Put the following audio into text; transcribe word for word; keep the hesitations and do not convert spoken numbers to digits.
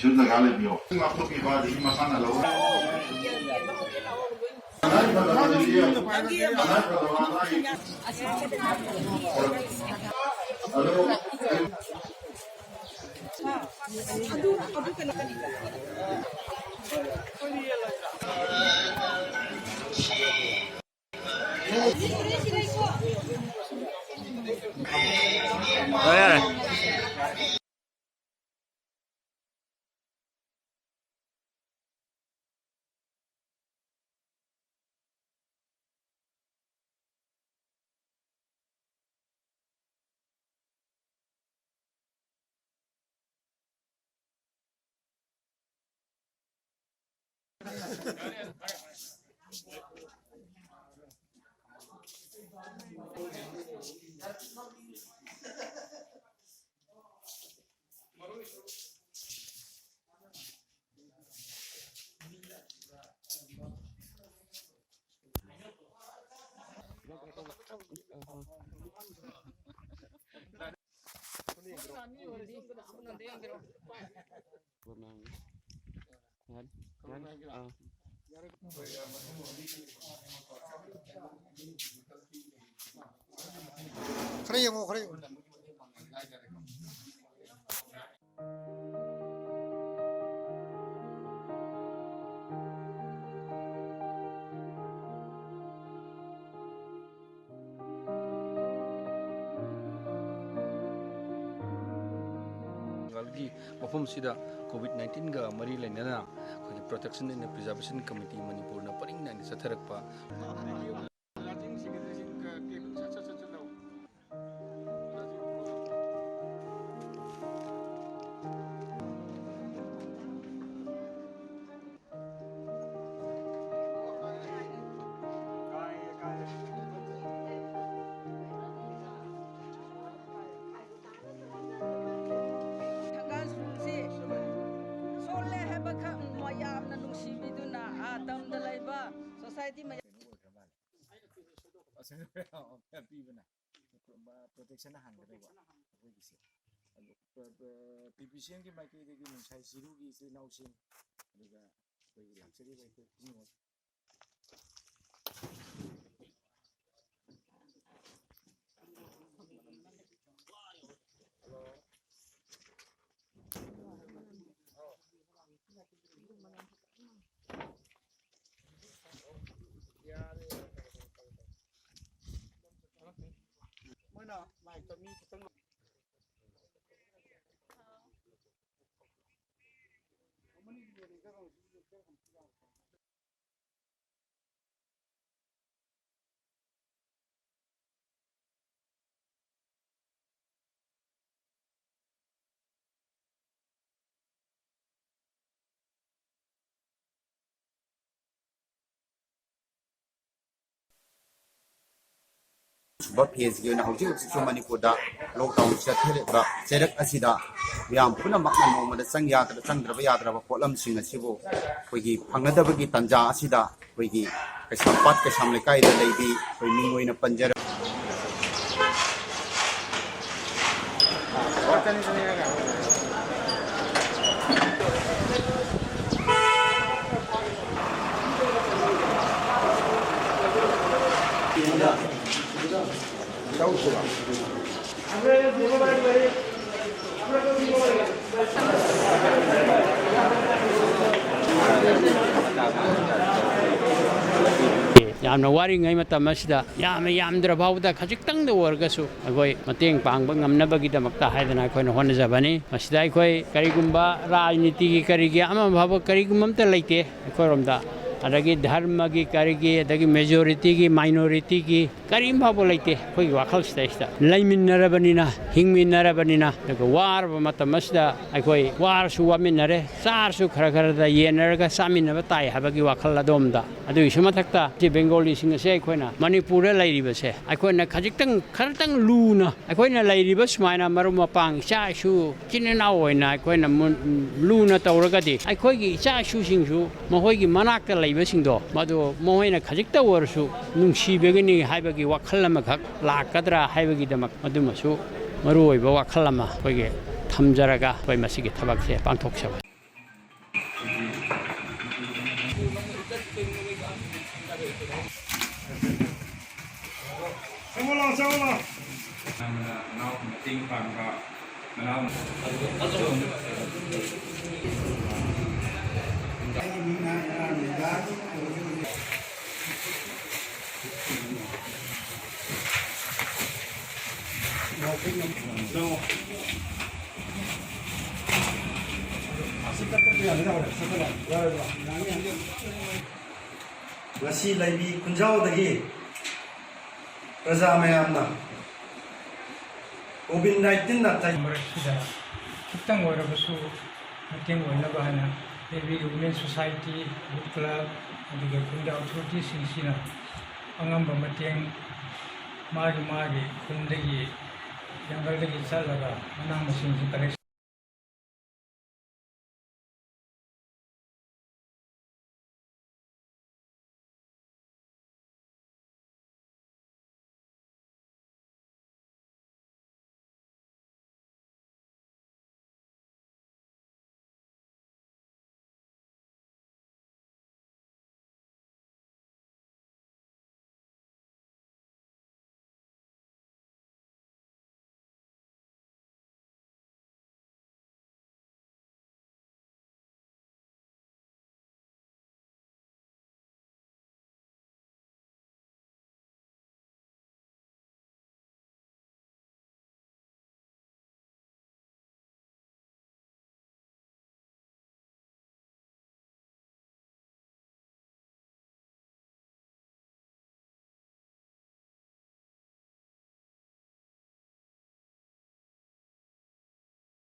ꯁꯨ ꯗꯔꯀꯥꯔ ꯂꯩꯕꯤꯌꯣ꯫ ꯉꯥꯛꯊꯣꯛꯄꯤꯕ ꯑꯗꯒꯤ ꯃꯁꯥꯟꯅ ꯂꯧ-, ꯑꯗꯣ ꯌꯥꯔꯦ, ꯌꯥꯔꯦ꯫ ꯈꯔ ꯌꯦꯡꯉꯣ, ꯈꯔ ꯌꯦꯡꯉꯣ꯫ ꯒꯤ ꯃꯐꯝꯁꯤꯗ COVID nineteenꯒ ꯃꯔꯤ ꯂꯩꯅꯅ ꯑꯩꯈꯣꯏꯒꯤ Protection and Preservation Committee ꯃꯅꯤꯄꯨꯔꯅ ꯄꯔꯤꯡ ꯅꯥꯏꯅ ꯆꯠꯊꯔꯛꯄ꯫ ꯊꯪꯒꯥꯜ ꯁ꯭ꯀꯨꯜꯁꯤ ꯁꯣꯜꯂꯦ ꯍꯥꯏꯕꯈꯛ ꯃꯌꯥꯝꯅ ꯅꯨꯡꯁꯤꯕꯤꯗꯨꯅ ꯑꯥ ꯇꯝꯗ ꯂꯩꯕ society ꯃꯌꯥꯝ ꯀꯩꯅꯣ ꯑꯣꯏꯈ꯭ꯔ ꯃꯥꯜꯂꯦ꯫ ꯑꯁ, ꯄꯤꯕꯅ꯫ ꯄ꯭ꯔꯣꯇꯦꯛꯁꯟ ꯍꯥꯟꯒꯗꯧꯕ ꯑꯩꯈꯣꯏꯒꯤꯁꯦ꯫ ꯄꯤ ꯄꯤ ꯁꯤ ꯑꯦꯝꯒꯤ ꯃꯥꯏꯀꯩꯗꯒꯤ ꯅꯣꯡꯁꯥꯏ ꯆꯤꯔꯨꯒꯤ ꯏꯆꯤꯜ ꯏꯅꯥꯎꯁꯤꯡ, ꯑꯗꯨꯒ ꯑꯩꯈꯣꯏꯒꯤ ꯂꯥꯛꯆꯔꯤꯕ ꯑꯩꯈꯣꯏ ꯄꯨꯝꯅꯃꯛ꯫ ꯃꯣꯏꯅ ꯃꯥꯏꯛꯇ ꯃꯤ ꯈꯤꯇꯪ ꯁꯨꯕ ꯐꯦꯁꯀꯤ ꯑꯣꯏꯅ ꯍꯧꯖꯤꯛ ꯍꯧꯖꯤꯛꯁꯨ ꯃꯅꯤꯄꯨꯔꯗ ꯂꯣꯛꯗꯥꯎꯟ ꯆꯠꯊꯔꯤꯕ ꯆꯩꯔꯛ ꯑꯁꯤꯗ ꯃꯤꯌꯥꯝ ꯄꯨꯝꯅꯃꯛꯅ ꯅꯣꯡꯃꯗ ꯆꯪ ꯌꯥꯗ꯭ꯔ-, ꯆꯪꯗ꯭ꯔꯕ ꯌꯥꯗ꯭ꯔꯕ ꯄꯣꯠꯂꯝꯁꯤꯡ ꯑꯁꯤꯕꯨ ꯑꯩꯈꯣꯏꯒꯤ ꯐꯪꯅꯗꯕꯒꯤ ꯇꯥꯟꯖꯥ ꯑꯁꯤꯗ ꯑꯩꯈꯣꯏꯒꯤ ꯀꯩꯁꯥꯝꯄꯥꯠ ꯀꯩꯁꯥꯝ ꯂꯩꯀꯥꯏꯗ ꯂꯩꯕꯤ ꯑꯩꯈꯣꯏ ꯃꯤꯡ ꯑꯣꯏꯅ ꯄꯟꯖꯔ-, ꯌꯥꯝꯅ ꯋꯥꯔꯤꯉꯩ ꯃꯇꯝ ꯑꯁꯤꯗ ꯌꯥꯝꯅ ꯌꯥꯝꯗ꯭ꯔ ꯐꯥꯎꯕꯗ ꯈꯖꯤꯛꯇꯪꯗ ꯑꯣꯏꯔꯒꯁꯨ ꯑꯩꯈꯣꯏ ꯃꯇꯦꯡ ꯄꯥꯡꯕ ꯉꯝꯅꯕꯒꯤꯗꯃꯛꯇ ꯍꯥꯏꯗꯅ ꯑꯩꯈꯣꯏꯅ ꯍꯣꯠꯅꯖꯕꯅꯤ꯫ ꯃꯁꯤꯗ ꯑꯩꯈꯣꯏ ꯀꯔꯤꯒꯨꯝꯕ ꯔꯥꯖꯅꯤꯇꯤꯒꯤ ꯀꯔꯤꯒꯤ ꯑꯃ ꯐꯥꯎꯕ ꯀꯔꯤꯒꯨꯝꯕ ꯑꯝꯇ ꯂꯩꯇꯦ ꯑꯩꯈꯣꯏꯔꯣꯝꯗ꯫ ꯑꯗꯒꯤ ꯙꯔꯃꯒꯤ ꯀꯔꯤꯒꯤ, ꯑꯗꯒꯤ ꯃꯦꯖꯣꯔꯤꯇꯤꯒꯤ, ꯃꯥꯏꯅꯣꯔꯤꯇꯤꯒꯤ ꯀꯔꯤꯝ ꯐꯥꯎꯕ ꯂꯩꯇꯦ ꯑꯩꯈꯣꯏꯒꯤ ꯋꯥꯈꯜꯁꯤꯗꯩꯁꯤꯗ꯫ ꯂꯩꯃꯤꯟꯅꯔꯕꯅꯤꯅ, ꯍꯤꯡꯃꯤꯟꯅꯔꯕꯅꯤꯅ, ꯑꯗꯨꯒ ꯋꯥꯔꯕ ꯃꯇꯝ ꯑꯁꯤꯗ ꯑꯩꯈꯣꯏ ꯋꯥꯔꯁꯨ ꯋꯥꯃꯤꯟꯅꯔꯦ, ꯆꯥꯔꯁꯨ ꯈꯔ ꯈꯔꯗ ꯌꯦꯟꯅꯔꯒ ꯆꯥꯃꯤꯟꯅꯕ ꯇꯥꯏ ꯍꯥꯏꯕꯒꯤ ꯋꯥꯈꯜ ꯑꯗꯣꯝꯗ꯫ ꯑꯗꯨꯒꯤꯁꯨ ꯃꯊꯛꯇ ꯁꯤ ꯕꯦꯡꯒꯣꯂꯤꯁꯤꯡ ꯑꯁꯦ ꯑꯩꯈꯣꯏꯅ ꯃꯅꯤꯄꯨꯔꯗ ꯂꯩꯔꯤꯕꯁꯦ ꯑꯩꯈꯣꯏꯅ ꯈꯖꯤꯛꯇꯪ, ꯈꯔꯇꯪ ꯂꯨꯅ ꯑꯩꯈꯣꯏꯅ ꯂꯩꯔꯤꯕ ꯁꯨꯃꯥꯏꯅ ꯃꯔꯨꯞ ꯃꯄꯥꯡ, ꯏꯆꯥ ꯏꯁꯨ, ꯏꯆꯤꯟ ꯏꯅꯥꯎ ꯑꯣꯏꯅ ꯑꯩꯈꯣꯏꯅ ꯃꯨꯟ-, ꯂꯨꯅ ꯇꯧꯔꯒꯗꯤ ꯑꯩꯈꯣꯏꯒꯤ ꯏꯆꯥ ꯏꯁꯨꯁꯤꯡꯁꯨ ꯃꯈꯣꯏꯒꯤ ꯃꯅꯥꯛꯇ ꯂꯩꯕꯁꯤꯡꯗꯣ ꯃꯗꯨ ꯃꯈꯣꯏꯅ ꯈꯖꯤꯛꯇ ꯑꯣꯏꯔꯁꯨ ꯅꯨꯡꯁꯤꯕꯤꯒꯅꯤ ꯍꯥꯏꯕꯒꯤ ꯋꯥꯈꯜ ꯑꯃꯈꯛ ꯂꯥꯛꯀꯗ꯭ꯔꯥ ꯍꯥꯏꯕꯒꯤꯗꯃꯛ ꯑꯗꯨꯃꯁꯨ ꯃꯔꯨꯑꯣꯏꯕ ꯋꯥꯈꯜ ꯑꯃ ꯑꯩꯈꯣꯏꯒꯤ ꯊꯝꯖꯔꯒ ꯑꯩꯈꯣꯏ ꯃꯁꯤꯒꯤ ꯊꯕꯛꯁꯦ ꯄꯥꯡꯊꯣꯛꯆꯕꯅꯤ꯫ ꯆꯪꯉꯣ ꯂꯥꯎ, ꯆꯪꯉꯣ ꯂꯥꯎ꯫ ꯃꯅꯥꯎ ꯃꯇꯦꯡ ꯄꯥꯡꯕ, ꯃꯅꯥꯎ ꯉꯁꯤ ꯂꯥꯏꯕꯤ ꯈꯨꯟꯖꯥꯎꯗꯒꯤ ꯄ꯭ꯔꯖꯥ ꯃꯌꯥꯝꯅ COVID nineteen ꯅꯥꯇꯩ ꯃꯔꯛꯁꯤꯗ ꯈꯤꯇꯪ ꯑꯣꯏꯔꯕꯁꯨ ꯃꯇꯦꯡ ꯑꯣꯏꯅꯕ ꯍꯥꯏꯅ ꯂꯩꯕꯤ Women Society, Youth Club, ꯑꯗꯨꯒ ꯈꯨꯟꯒꯤ ꯑꯣꯊꯣꯔꯤꯇꯤꯁꯤꯡꯁꯤꯅ ꯑꯉꯝꯕ ꯃꯇꯦꯡ ꯃꯥꯒꯤ ꯃꯥꯒꯤ ꯈꯨꯟꯗꯒꯤ ꯖꯪꯒꯜꯗꯒꯤ ꯆꯠꯂꯒ ꯃꯅꯥ ꯃꯁꯤꯡꯁꯤ ꯀꯂꯦꯛꯁꯟ